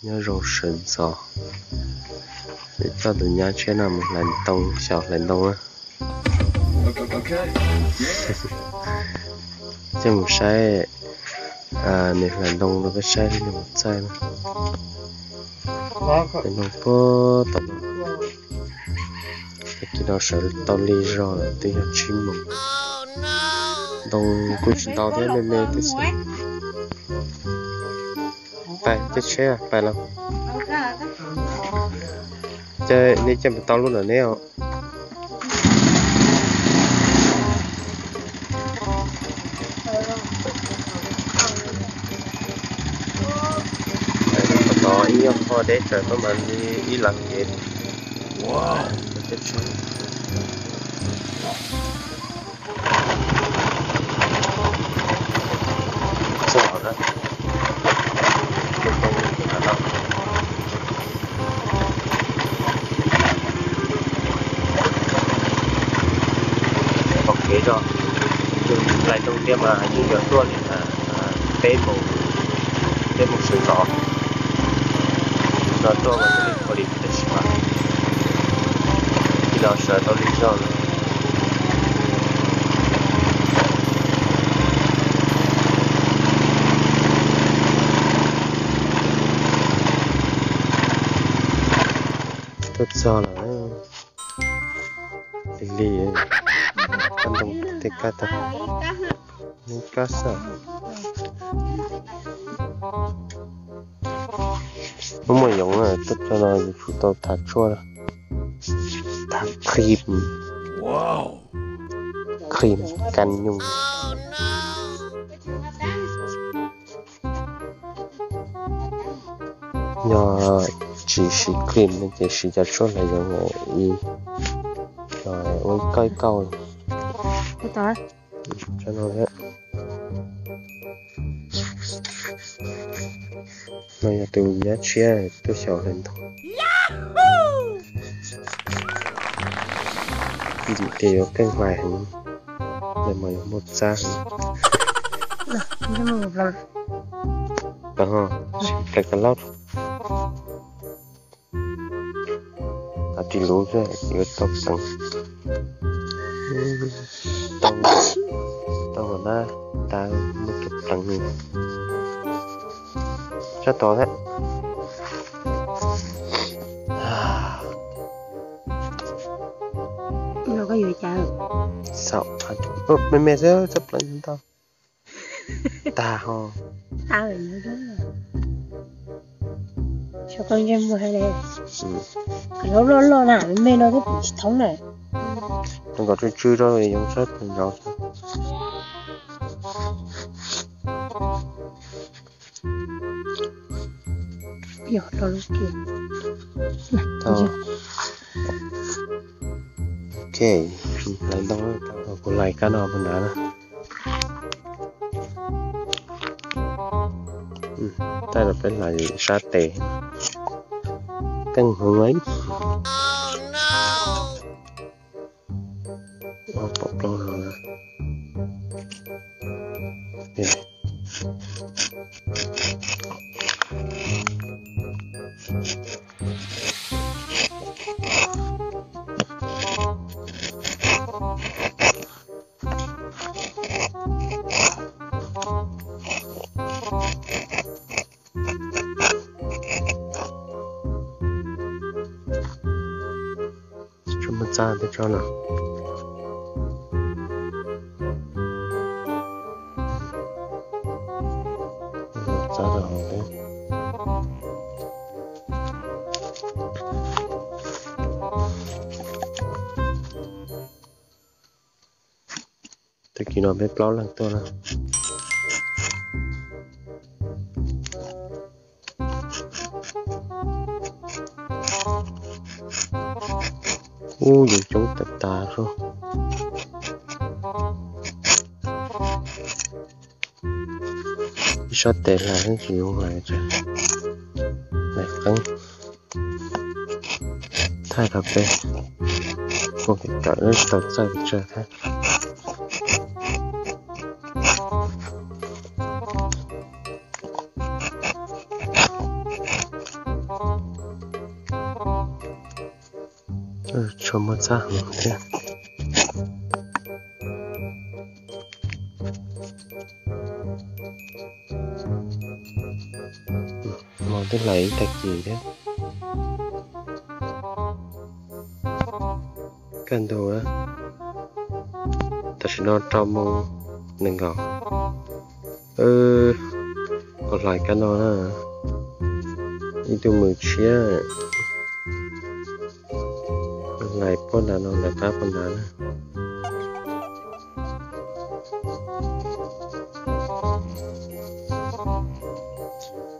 Nyob zoo sawv ntxov, coj tus nyab tshiab no mus hlais ntoo, xyaum hlais ntoo na. Coj mus saib, nws hlais ntoo rau peb saib, nws mus txaij na. Hlais ntoo puag tom no. Tag kis no sawv tau lig zog lawm, twb yog tsib moos. Ntoo kuj tsis ntau thiab, me me thiab xwb. Pais, caij tsheb pais los. Caij, nej caij mus tau lub ntawm neb os. Tod ib nyuag qho deb tsawv tuaj mas li ib leeg ces. Txog na. Pom kev zog, hlais ntoo tiag mas yeej yuav tuaj li peb moos, peb moos sawv ntxov no tuaj mas li pom li tab sis mas ib los sawv tau lig zog lawm. Tuaj txog lawm. Lig lig, kab ntoo tej kab tag, neb kab xwb. Muaj muaj yoov na, tuaj txog no yus tsum tau thav tshuaj, thav cream, cream kas nyoos. Yog tsis siv cream no ces siv cov tshuaj hlais yoov ib, ua ib kauj ib kauj. No yog tus nyab tshiab tuaj xyaum hlais ntoo. Ntxim tias yuav keej hlais heev, mas yuav muaj txab heev. Pleev ka laub. Tau ris lub xwb yuav tau pleev. Tau, tau na, tas muab tus pleev ni. Sab tod thiab. Xaum, me me xwb txhob pleev ntau. Tag ho. Loj loj loj na, me me no twb pum tsis thoob na. Nws kom tsw tsw rau yoov sab nraud. Ok, hlais ntoo, kuv hlais kab no puag nrad na. Thaij rau peb hlais sab tes, keej heev li. Pom plaub no na. Tsuas muaj txaj tej tsob no. Txaj rau hauv thiab. Tag kis no peb plaub leeg tuaj na. Ub, yoov coob tas tas li. Ib sab tes hlais tsis zoo hlais, hlais qeeb. Thaij rau peb, kuv kawm tsis tau txawj pes tsawg thiab. Koj muaj txaj heev thiab. Hmo twb hlais ib tag kis thiab. Kaj ntug na, tam sim no rau moos nees nkaum. Kuv hlais kab no na, ib tug mws tshiab, hlais puag nram no, hlais qab puag nrad na.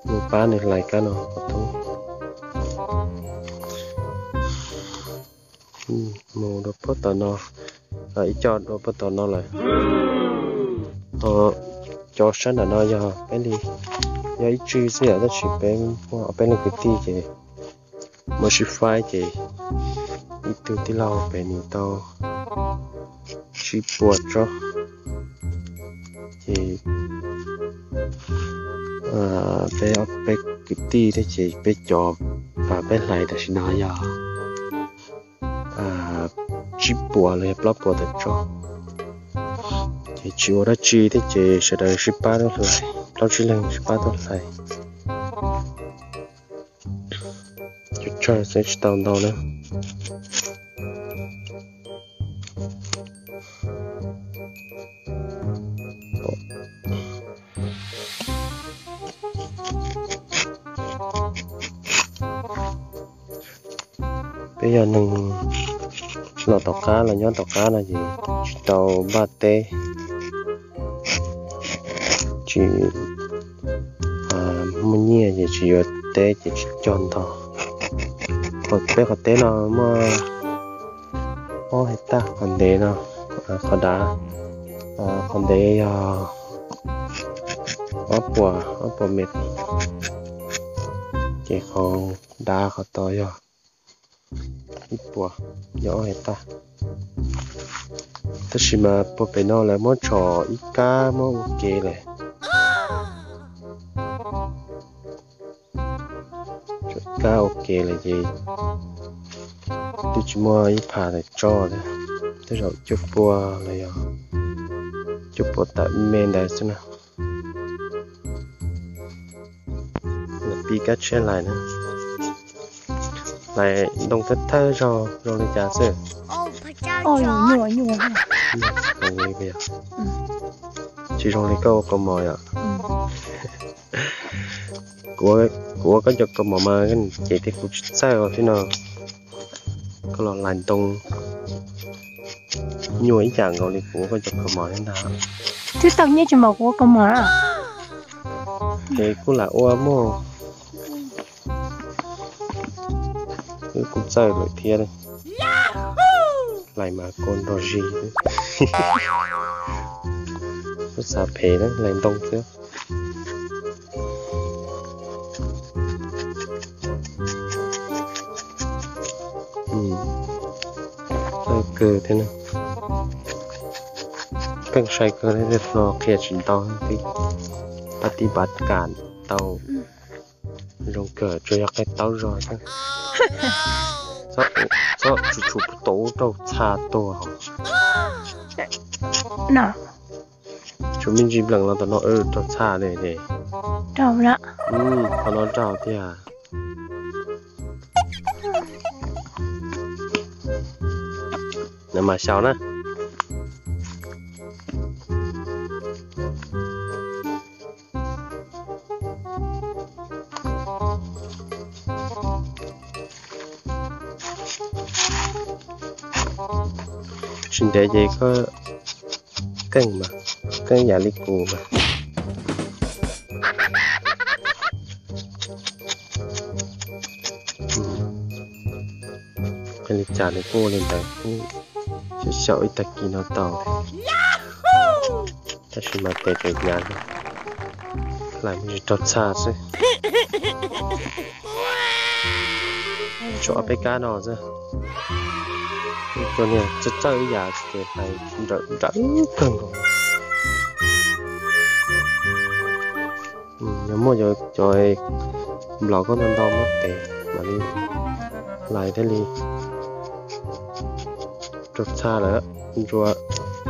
Mus pab nws hlais kab no kom thoob. Mus dua puag tom no, ib co dua puag tom no lawm. Cov sab nram no yog peb li, yog ib tswv xwb yom, tab sis peb muaj ob peb leeg kwv tij ces muaj sib faib ces ib tug tij laug pem nws tau tsib puas tsob. Ces peb ob peb kwv tij thiab ces peb cov peb hlais tam sim no yog tsib puas los yog plaub puas tawm tsob. Ces tsis ua dab tsi thiab ces sawv daws sib pab tuaj hlais, plaub tsib leeg sib pab tuaj hlais. Cov tsawg xwb tsis tau ntau na. Peb yog neeg los tom qab los nyob tom qab no ces tsis tau npaj teb, tsis muaj nyiaj ces tsis yuav teb ces tsis cog ntau. Peb qhov teb no muaj ob hais taj, qhov ntev no, qhov dav, qhov ntev yog ob puas, ob puas mev, ces qhov dav qhov tod yog ib puas, yog ob hais taj. Tab sis mas puag pem no lawv muab tsom ib kab muab ua ke lawm. Tsom ib kab ua ke lawm ces twb tsis muaj ib phav tawm tsob li, tej zaum cuaj puas los yog cuaj puas tawm me ntawd xwb na. Pib kab tshiab lais na. Lais ntoo thawj thawj zaug zoo li cas xwb? Tsis zoo li koj ua kaus mom yom? Kuv ua koj cov kaus mom mas ces thiab kuv tsis txawj os thiab no. Koj los lais ntoo nyuaj ib yam nkaus li kuv ua koj cov kaus mom thiab ntag. Twb tau nyiaj tsis npaum kuv ua kaus mom na. Ces kuj lam ua muaj, wb kuj txawj lawm thiab. Lais mas kua nrog zis, kuj xav phem na, lais ntoo xwb. Txawj kawg thiab, keej sai kawg li, no qhia tsis ntau, pab tib pab kam tau zoo kawg, tsuas yog qaij taub zog xwb. Txhob tshum tshum tau ub rau txha tuag. Tshuav me ntsis npleem los tom no rau txha li. Qhov no raug tiag. Nws mas xyaum na. Tsis ntev ces koj keej mas, keej yam li kuv mas. Li cas nws kuj ua li ntawd, xyaum xyaum ib tag kis no tau. Tab sis mas tes tseem hnyav, hlais me ntsis rau txha xwb. Tshuav ob peb kab no xwb. Cov niag txawj txawj ib yam ces hlais nrawm nrawm kawg nkaus. Yog muaj cov nplaum koj ntau ntau muab tes mam li hlais thiaj li Tau txha lawm, ntsuag.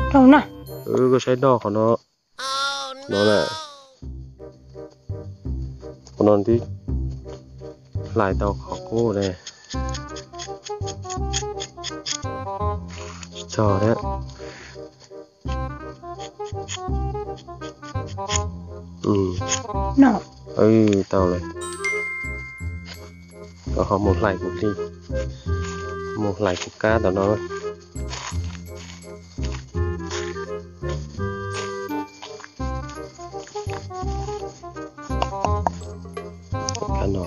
Koj saib noj qhov no, no na, qhov no twb hlais tau qhov qub ne. Tsis txog thiab. Tau lawm. Ho mus hlais kuv hli, mus hlais kuv kab tom no. Kab no.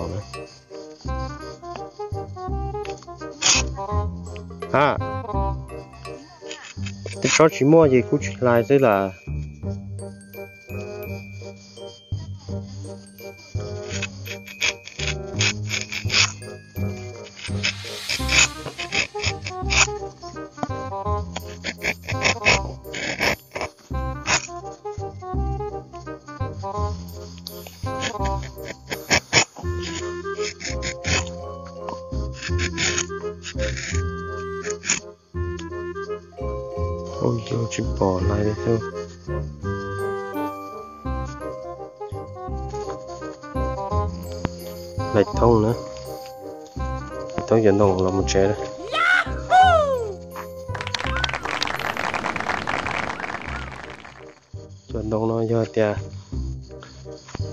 Ha, tej tsob tsis muaj ces kuj tsis hlais xwb lawm. Ua yus tsis pom hlais li xwb. Hlais thoob na, hlais thoob cov ntoo los mus tsev na. Cov ntoo no yog tias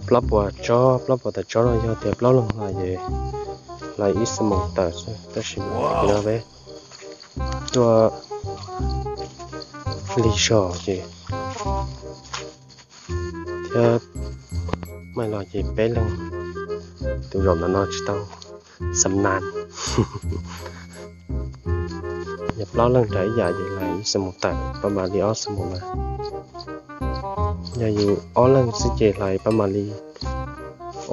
plaub puas tsob, plaub puas tawm tsob no yog tias plaub leeg hlais ces hlais ib xuab moos tawm xwb, tab sis no peb tuaj lig zog ces thiab, maij los ces peb leeg, tus zaum ntawm no tsis tau xam nas. Yog plaub leeg nrog ib yam ces hlais ib xuab moos tawm, pab mam li ob xuab moos na. Yog yus ob leeg xwb ces hlais pab mam li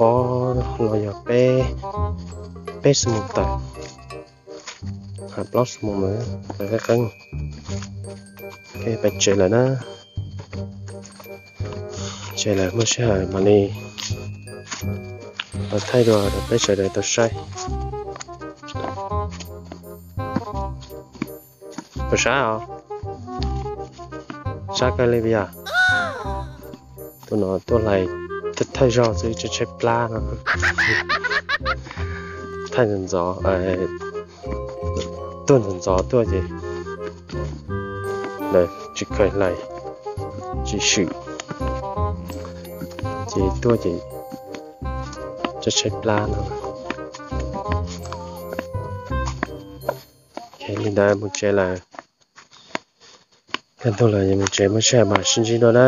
ob los yog peb, peb xuab moos tawm. Hais plaub xuab moos lawm, qeeb qeeb. Peb tsev lawm na. Tsev lawm, muaj sij hawm mam li los thaij dua rau peb sawv daws tau saib. Puas sab os? Sab kawg li puas yog? Tus no tuaj hlais thawj zaug xwb, tshaib tshaib plab no. Thaij ntxov ntxov, tuaj ntxov ntxov tuaj ces lawv tsis khaws hlais, tsis swm, ces tuaj ces tshaib tshaib plab no. Li ntawd mus tsev lawm. Kaj ntug lawm mus tsev, muaj sij hawm mam sib ntsib dua na.